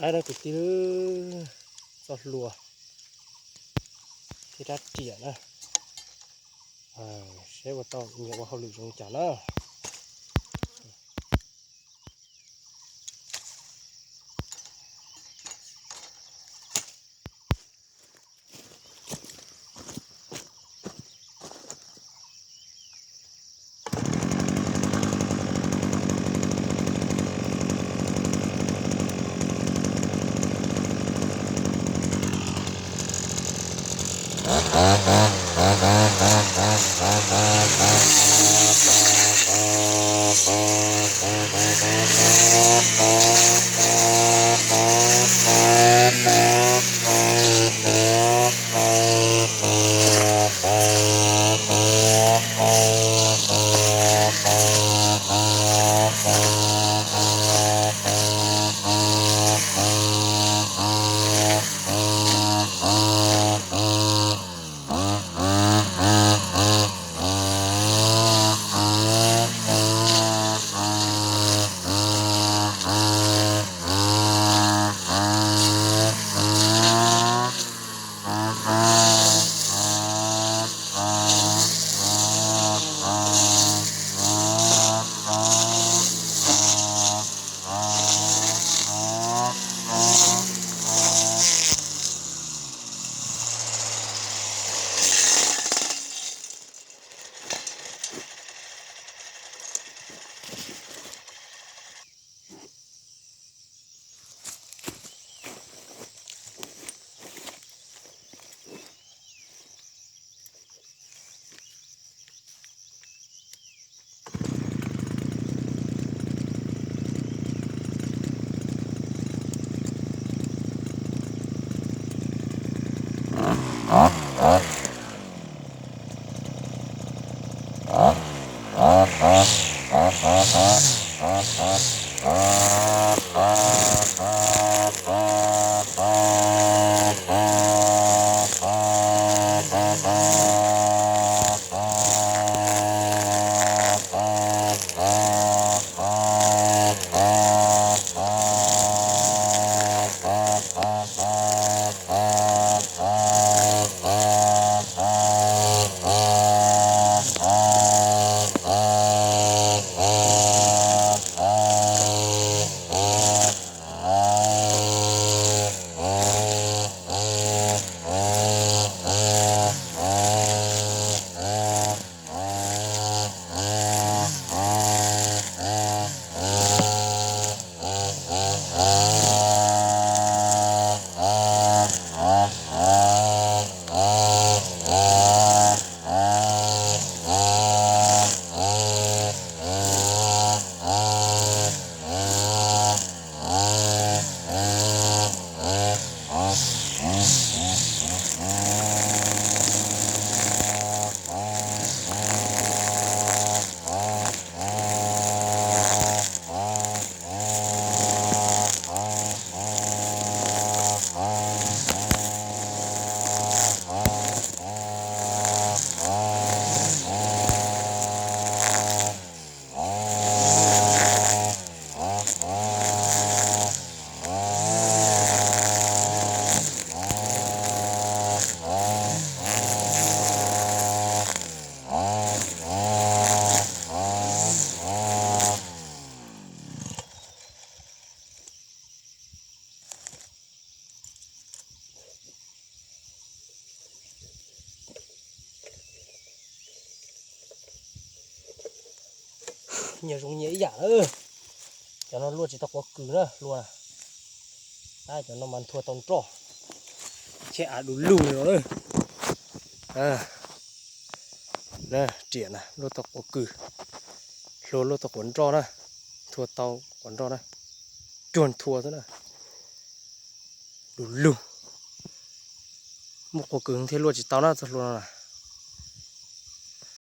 Aib na kwv tij, txoj hlua thiab rab riam na, seb ua tau nyias ua hauj lwm zoo cas na. Nyias zoo nyias ib yam na. Cov no luaj tsis tau quav kws na, luaj. Cov no mas nthua tau nroj, cheb av du lug li no na. Riam na luaj tau quav kws, hlua luaj tau quav nroj na, nthua tau quav nroj na, cuag nthua xwb na. Du lug, muaj quav kws thiaj luaj tsis tau na txoj hlua no na.